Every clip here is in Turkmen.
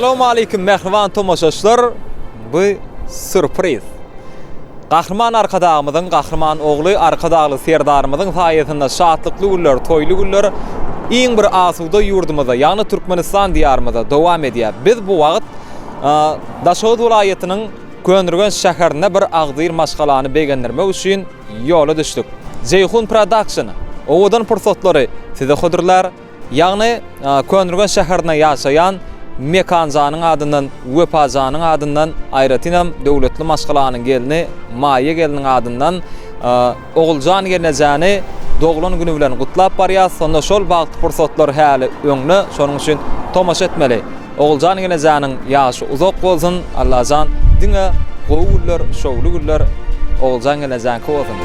Assalamualeykum mähriban tomaşaçylar. Bu sürpriz. Gahryman Arkadagymyzyň gahryman ogly Arkadagly Serdarymyzyň saýasynda şatlykly günler, toýly günler iň bir asuda ýurdumyzda, ýagny Türkmenistan diýarymyzda dowam edýär. Biz bu wagt Daşoguz welaýatynyň Köneürgenç şäherinde bir agzybir maşgalany begendirmek üçin ýola düşdük. Jeýhun Production owadan pursatlary size hödürlär. Ýagny Köneürgenç şäherinde ýaşaýan Mekanjanyň adyndan, Wepajanyň adyndan, aýratynam döwletli maşgalanyň gelni Maýa gelniň adyndan Oguljan gelnejäni doglan güni bilen gutlap barýas. Sonda şol bagtly pursatlar häli öňde, şonuň üçin tomaşa etmeli. Oguljan gelnejäniň ýaşy uzak bolsun, Allajan diňe gowy günler, şowly günler Oguljan gelnejäňki bolsun.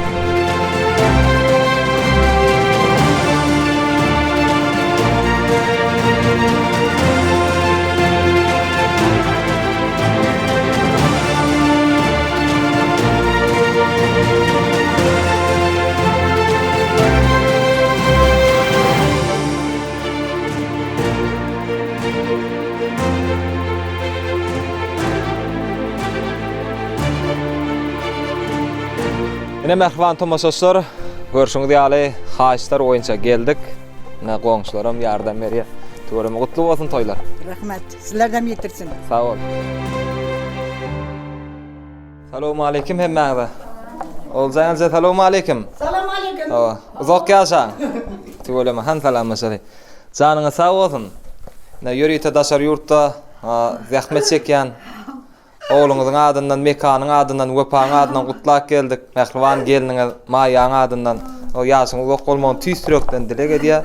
Ine mähriban tomaşaçylar, görşüňiz ýaly haýyşlar boýunça geldik. Ine goňşularam ýardam berýär. Tüweleme gutly bolsun toýlar. Rahmet. Sizlerden ýetirsin. Sag bol. Salowmaleýkim hemmäňize. Oguljan eje salowmaleýkim. Salowmaleýkim. Hawa, uzak ýaşaň. Tüweleme han salamlaşaly. Janyňyz sag bolsun. Ine ýörite daşary ýurtda zähmet çekýän ogluňyzyň adyndan, Mekanyň adyndan, Wepaň adyndan gutlap geldik. Mähriban gelniňiz Maýaň adyndan o ýaşyň uzak bolmagyny tüýs ýürekden dileg edýär.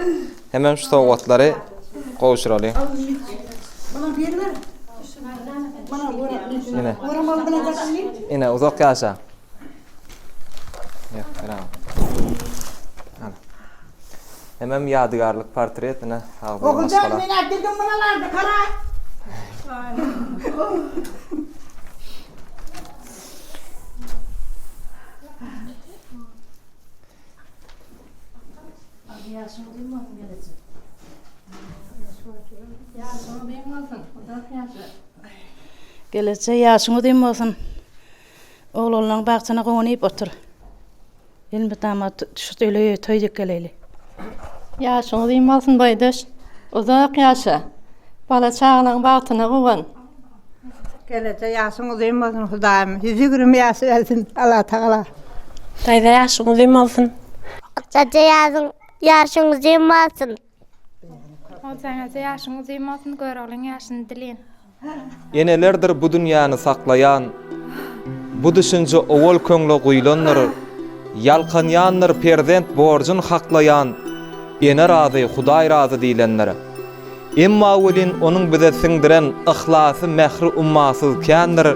Hemem şu sowgatlary gowşuraly. Ine. Ine uzak ýaşa. Hemem ýadygärlik portret ine agzybir Oguljan maşgala. men äkitdim munalardy kara. Ýaşyň uzyn bolsun gelejek. Ýaşyň uzyn bolsun, uzak ýaşa. Gelejek ýaşyň uzyn bolsun. Oglanlaň bagtyna guwanyp otur. Elmydama şu öýle toý edip geleýli. Ýaşyň uzyn bolsun boýdaş. Uzak ýaşa. Bala çagalaň bagtyna guwan. Gelejek ýaşyň uzyn bolsun Hudaýym 120 ýaş bersin Allatagala. Daýza ýaşyň uzyn bolsun. Daýza ýaşyň ýaşyň uzyn bolsun. Oguljan eje ýaşyň uzyn bolsun Göroglyň ýaşyny dilin. Enelerdir bu dünýäni saklaýan, Bu düşünje owal köňle guýlandyr. Ýalkanýandyr perzent borjun haklaýan, Ene razy, Hudaý razy diýlendir. Emma welin onuň bize siňdiren yhlasy, mähri ummasyz kändir.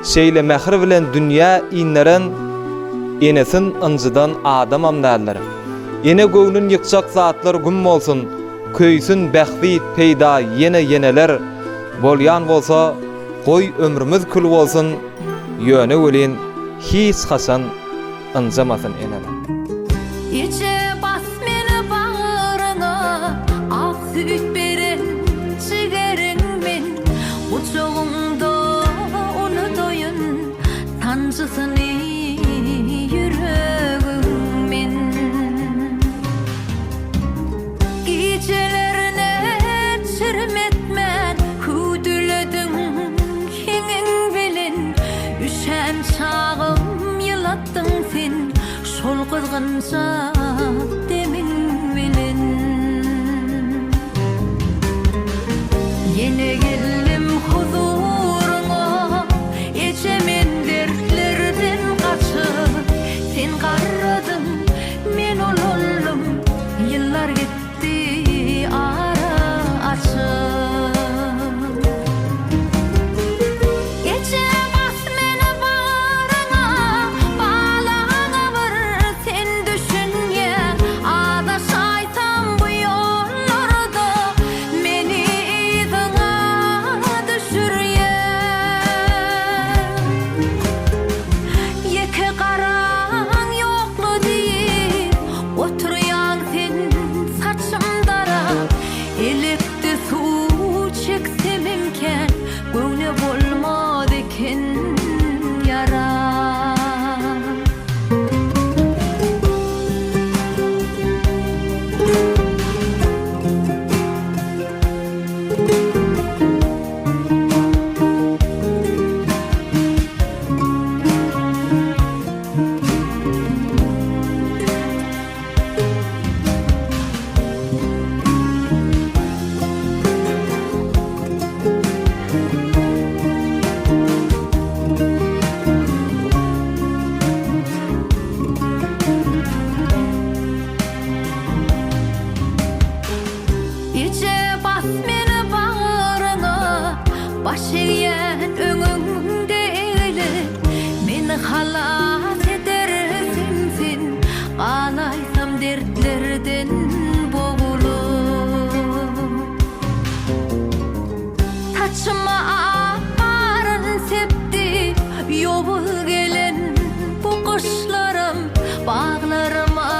Şeýle mähir bilen dünýä inderen enesin ynjydan adamam däldir. Ene göwnün ýykjak zatlar güm bolsun, köýsün bähbit, peýda ýene ýeneler. Bolýan bolsa, goý ömrümiz kül bolsun, ýöne welin hiç haçan ynjamasyn eneler. Eje bas meni bagryňa, ak süýt beren jigeriň men. Gujagyňda unudaýyn sanjysyny ýüregiň men. Gijelerine çirim etmän hüwdülediň heňiň bilen Üşän çagym ýylatdyň sen şol gyzgynja demiň bilen Ýene geldim huzuryňa eje men dertlerden gaçyp Sen garradyň men ulaldym Ýyllar gitdi ara açyp. Eje bas meni bagryňa, balaňa bir sen düşünýäň. eken ýaram. Eje bas meni bagryňa, Baş egýän öňüňde eglip, Meni halas edersiň sen, Galaýsam dertlerden bogulyp. Saçyma ak garyn sepdi, Ýowuz gelen bu gyşlaram, Baglaryma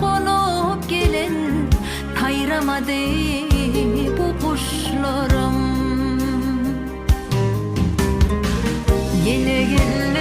gonup gelen, Saýramady bu guşlarym. Ýene gel.